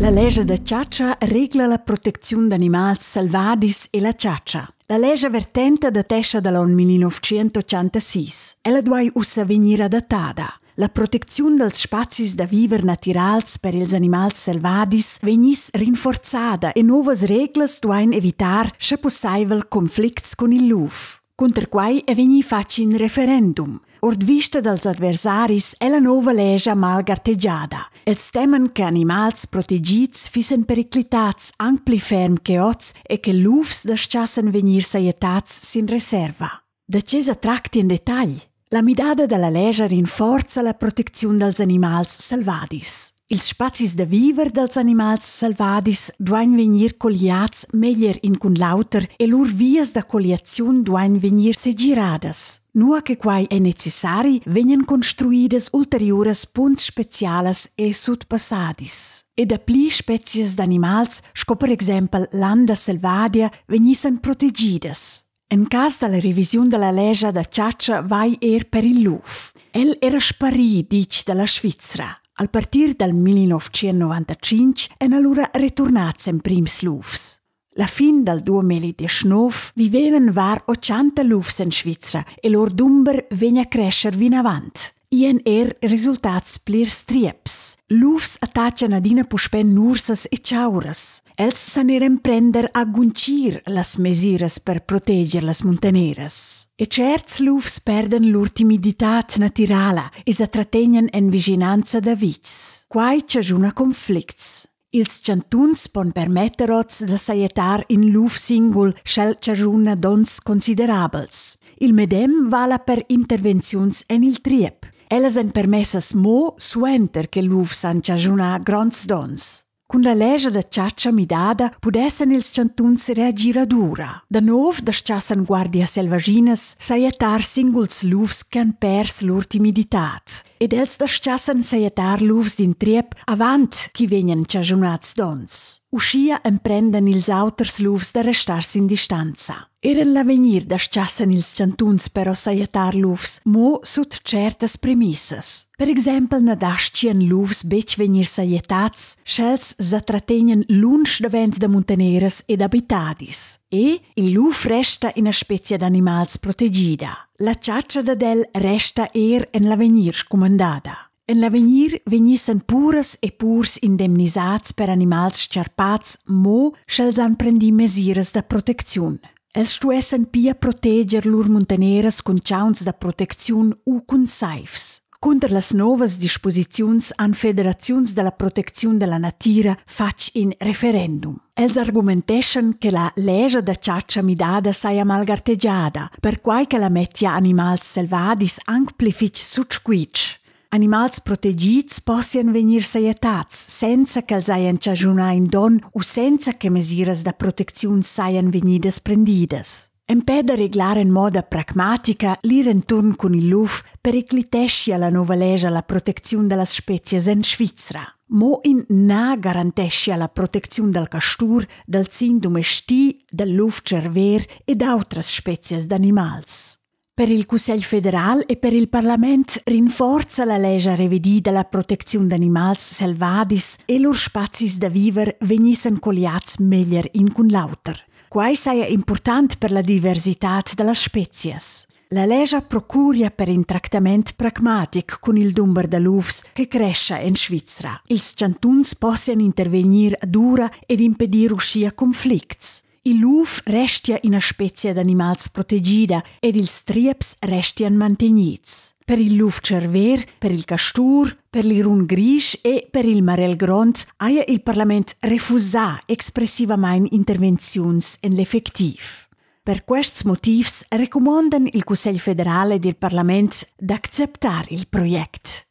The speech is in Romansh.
La lescha da chatscha regla la protecziun d'animals selvadis e la chatscha. La lescha vertenta datescha da l'onn 1986. Ella duai ussa vegnir adattada. La protecziun dals spazis da viver natirals per ils animals selvadis vegniss rinforzada e novas reglas duain evitar, sche pussaivel, conflicts cun il luf. Cunter quai è vegnì fatg in referendum. Ord vista dals adversaris è la nova lescha malgartegiada. Els teman che animals protegids fissen periclitads anc pli ferm che oz e che lufs dastgassan vegnir sajettads sin reserva. Da tge sa tracti en detagl? La midada da la lescha rinforza la protecziun dals animals selvadis. Ils spazis da viver dals animals selvadis duain vegnir colliads meglier in cun l'auter e lur vias da colliaziun duain vegnir segiradas. Nua che quai è necessari, vegnan construidas ulteriuras punts spezialas e sutpassadis. E dapli spezias d'animals, sco per exempel l'anda selvadia, vegnissan protegidas. En cas da la revisiun da la lescha da chatscha vai er per il luf. El era sparì ditg da la Svizra. Al partir dal 1995 èn alura returnads emprims lufs. La fin dal 2019 vivevan var 80 lufs en Svizra e lur dumber vegn a crescer vinavant. I èn er resultats plirs trieps. Lufs attachan adina puspè nursas e chauras. Els san er emprender a guntgir las mesiras per proteger las muntaneras. E tscherts lufs perdan lur timiditad natirala e sa trategnan en vischinanza da vitgs. Quai chaschuna conflicts. Ils chantuns pon permetter oz da sajettar in luf singul, sch'el chaschuna donns considerabels. Il medem vala per intervenziuns en il triep. Ellas èn permessas mo suenter che lufs han chaschunà gronds donns. Cun la lescha da chatscha midada pudessan ils chantuns reagir ad ura. Da nov dastgassan guardias selvaginas sajettar singuls lufs che han pers lur timiditad. Ed els dastgassan sajettar lufs d'in triep avant ch'i vegnan chaschunads donns. Uschia emprendan ils auters lufs da restar sin distanza. Er en l'avegnir dastgassan ils chantuns però sajettar lufs mo sut tschertas premissas. Per exempel na dastgian lufs betg vegnir sajettads, sch'els sa trategnan lunsch davent da muntaneras ed abitadis. E il luf resta ina spezia d'animals protegida. La chatscha dad el resta er en l'avegnir scumandada. En l'avegnir vegnissan puras e purs indemnisads per animals stgarpads mo, sch'els han prendì mesiras da protecziun. Els stuessan pia proteger lur muntaneras cun chauns da protecziun u cun saivs. Cunter las novas disposiziuns han federaziuns da la protecziun da la natira fatg in referendum. Els argumenteschan che la lescha da chatscha midada saja malgartegiada, perquai ch'ella mettia animals selvadis anc pli fitg sut squitsch. Animals protegids possian vegnir sajettads senza ch'els hajan chaschunà in donn u senza che mesiras da protecziun sajan vegnidas prendidas. Empè da reglar en moda pragmatica l'ir enturn cun il luf pericliteschia la nova lescha la protecziun da las spezias en Svizra. Mo in na garanteschia la protecziun dal castur, dal zin domesti, dal luf tscherver e d'autras spezias d'animals. Per il Cussegl federal e per il parlament rinforza la lescha revedida la protecziun d'animals selvadis e lur spazis da viver vegnissan colliads meglier in cun l'auter. Quai saja impurtant per la diversitad da las spezias. La lescha procuria per in tractament pragmatic cun il dumber da lufs che crescha en Svizra. Ils chantuns possian intervegnir ad ura ed impedir uschia conflicts. Il luf restia ina spezia d'animals protegida ed ils trieps restian mantegnids. Per il luf tscherver, per il castur, per l'irun grisch e per il marel grond haja il parlament refusà expressivamain intervenziuns en l'effectiv. Per quests motivs recumondan il Cussegl federal ed il parlament d'acceptar il project.